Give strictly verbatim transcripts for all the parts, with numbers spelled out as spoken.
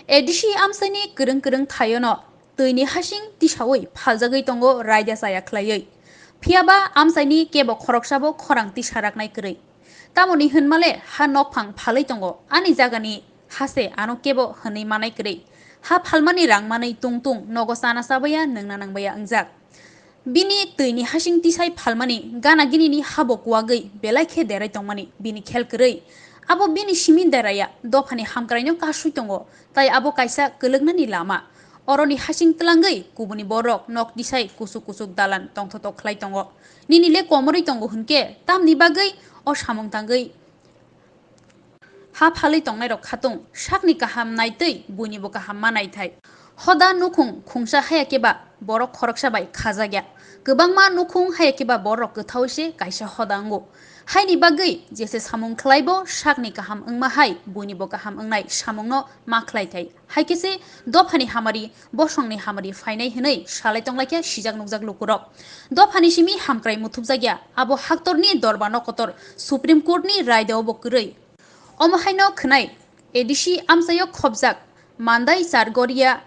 A D C amchaini kwrwng kwrwng thaiono twini hasing tisawi phaljagwi tongo raida chaya khlaiwi. Phiyaba amchaini kebo khoroksabo khorang tisaraknai kwrwi. Tamoni hwnmale ha nokphang phalwi tongo, ani jagani hase ano kebo hwnwi manai kwrwi. Ha phalmani rang manwi tungtung nogo chana chabaya nwngna nangbaya wngjak. Bini twini hasing tisai phalmani gana ginini habo kuwagwi belai khe derai tongmani bini khel kwrwi. Abo bini simi deraya dophani hamkraino kasui tongo, tai abo kaisa kwlwknani lama. Oroni hasing twlangwi kubuni borok nok tisai kuchuk kuchuk dalan tongthotok khlai tongo. Nini le komorwi tongo hwnkhe tamni bagwi o samung tangwi ha phalwi tongnairok khatung, sakni kaham naitwi buinibo kaham ma naithai. Hoda nukhung khungsa haya khe ba borok khoroksa bai khajakya. Kwbangma nukhung haya khe ba borok kwthaui se kaisa hoda wngo. Haini bagwi jese samung khlaibo sakni kaham wngma hai buinibo kaham wngnai samungno ma khlai thai. Hai khe se dophani hamari, bosongni hamari phainai hwnwi salai tonglaikha sijak nukjak lukurok. Dophani simi hamkrai muthubjakya, abo haktorni dorba no kotor Supreme Court ni raida obo kwrwi. Omo haino khwnai A D C amchaio khobjak Mandai Chargoria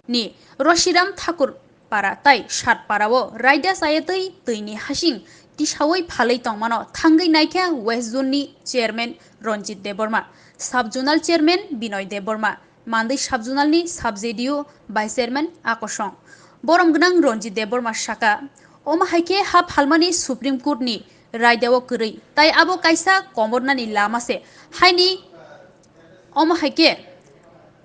ni Roshiram Thakur para tai Satpara o raida chayatwi twini hasing tisawi phalwi tongmano thangwi naikha West Zone ni Chairman Ranjit Debbarma, Sub Zonal Chairman Binoy Debbarma, Mandai Sub Zonal ni Sub Z D O Vice Chairman Akosong. Borom gwnang Ranjit Debbarma saka, omo hai khe ha phalmani Supreme Court ni raida o kwrwi, tai abo kaisa komornani lama se, haini omo hai khe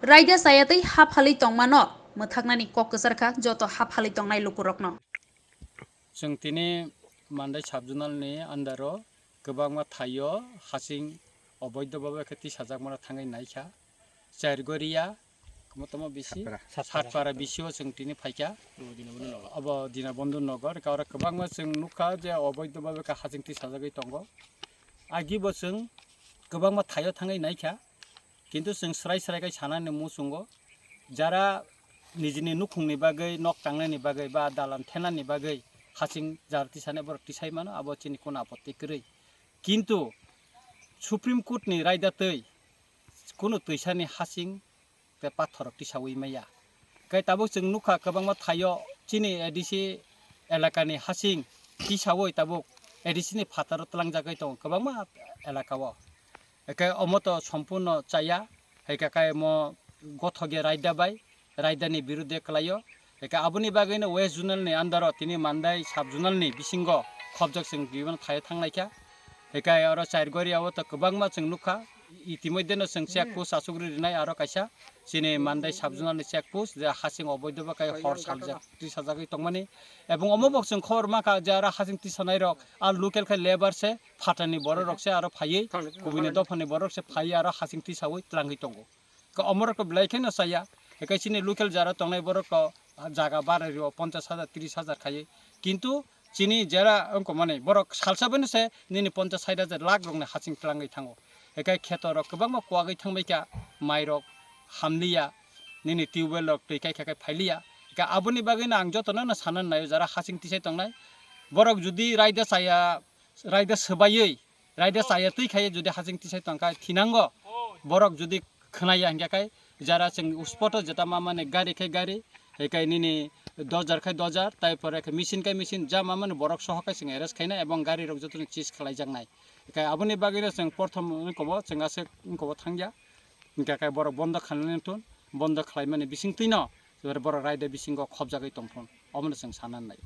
raida chayatwi ha phalwi tongmano mwthaknani kok kwcharkha joto ha phalwi tongnai lukurokno. Chwng tini Mandai Sub Zonal ni under o kwbangma thaio hasing oboido bhabe khe tisajakmano thangwi naikha. Chairgoria, tamo tamo bisi, Satpara. Satpara bisio chwng tini phaikha. Obo Dinabandhu Nagar, oro kwbangma chwng nukha je oboido bhabe khe hasing tisajagwi tongo. Agibo chwng kwbangma thaio thangwi naikha, kintu chwng srai srai khai sanani muchungo, jara nijini nukhungni bagwi, nok tangnani bagwi ba dalan thenani bagwi hasing jar tisani borok tisai mano, abo chini kono apotti kwrwi. Kintu Supreme Court ni raida twi kunu twisani hasing tei pathorrok tisaui maya. Khe tabuk chwng nukha kwbangma thaio chini A D C elakani hasing tisaui tabuk A D C ni phataro tlangjagwi tongo kwbangma elakao. Khe omo to sompurno chaya, hai khe khe omo gothokya raida bai, raidani birudhe kwlaio. Eke aboni bagwino West Zonal ni under o tini Mandai Sub Zonal ni bisingo khobjak chwng twibono thaio thanglaikha. Eke oro Chairgoria o to kwbangma chwng nukha. Itimodhyeno chwng check post achukri rinai aro kaisa chini Mandai Sub Zonal ni check post je hasing oboido bakai hor saljak tisajagwi tongmani. Ebong omo bo chwng khobor mankha je aro hasing tisanairok a local khe labour se, phatani bororok se aro phaiwi, kubuni dophani bororok se phaiwi aro hasing tisaui tlangwi tongo. Khe omorok to belai kheno chaya, khe chini local jara tongnai borok to jaga bara rio ponchash hajar, trish hajar khaiwi. Kintu chini jera wngkha mani borok salsa bai no se nini ponchash sait hajar lakh rokni hasing tlangwi thango. Khe kheto rok kwbangma kuwagwi thangbai kha, mai rok hamliya, nini tubewell rok twi kai kha khe phailiya. Khe aboni bagwi no ang jotono no sana naio jara hasing tisai tongnai. Borok judi raida chaya, raida swbaiwi, raida chaya twi khai judi hasing tisai tongkha thinango, borok judi khwnaya hinkhe khai jara chwng spot o jeta ma mani gari khai gari, hai khai nini dojar khai dojar, tai pore khai machine khai machine, ja ma mani borok soho khai chwng arrest khainai ebong gari rok jotono seize khlaijaknai. Khai aboni bagwino chwng porthom wngkha bo chwng aswk wngkha bo thangya, hinkhe khai borok bondo khlainani thun, bondo khlaimani bisingtwino borok raida bisingo khobjagwi tongthun, omono chwng sana nai.